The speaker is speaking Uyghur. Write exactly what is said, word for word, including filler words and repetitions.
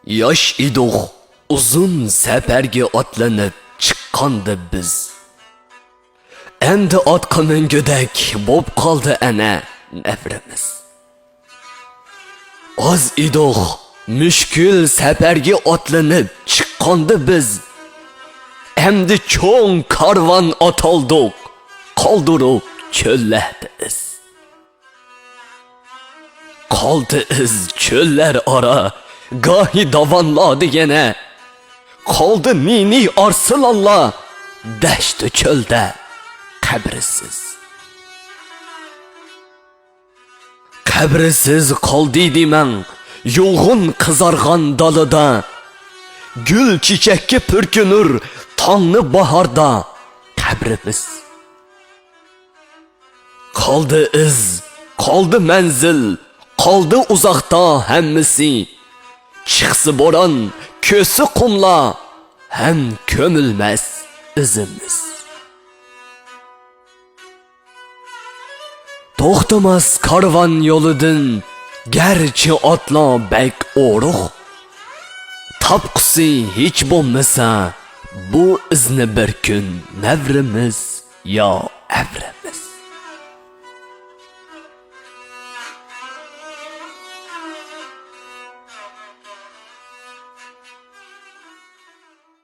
ياش ئىدۇق، ئۇزۇن سەپەرگە ئاتلىنىپ چىققاندا بىز. ئەمدى ئاتقا مىنگۈدەك بوپ قالدى ئەنە نەۋرىمىز. ئاز ئىدۇق، مۈشكۈل سەپەرگە ئاتلىنىپ چىققاندا بىز. ئەمدى چوڭ كارۋان ئاتالدۇق، قالدۇرۇپ چۆللەردە ئىز. قالدى ئىز چۆللەر ئارا، گاھى داۋانلاردا يەنە. قالدى نى-نى ئارسلانلار، دەشتى چۆلدە قەبرىسىز. قەبرىسىز قالدى دېمەڭ، يۇلغۇن قىزارغان دالىدا. گۈل چېچەككە پۈركىنۇر تاڭنى باھاردا قەبرىمىز. قالدى ئىز، قالدى مەنزىل، قالدى ئۇزاقتا ھەممىسى. چىقسا بوران، كۆچسە قۇملار، ھەم كۆمۈلمەس ئىزىمىز. توختىماس كارۋان يولىدىن گەرچە ئاتلار بەك ئورۇق، تاپقۇسى ھېچ بولمىسا بۇ ئىزنى بىر كۈن نەۋرىمىز يا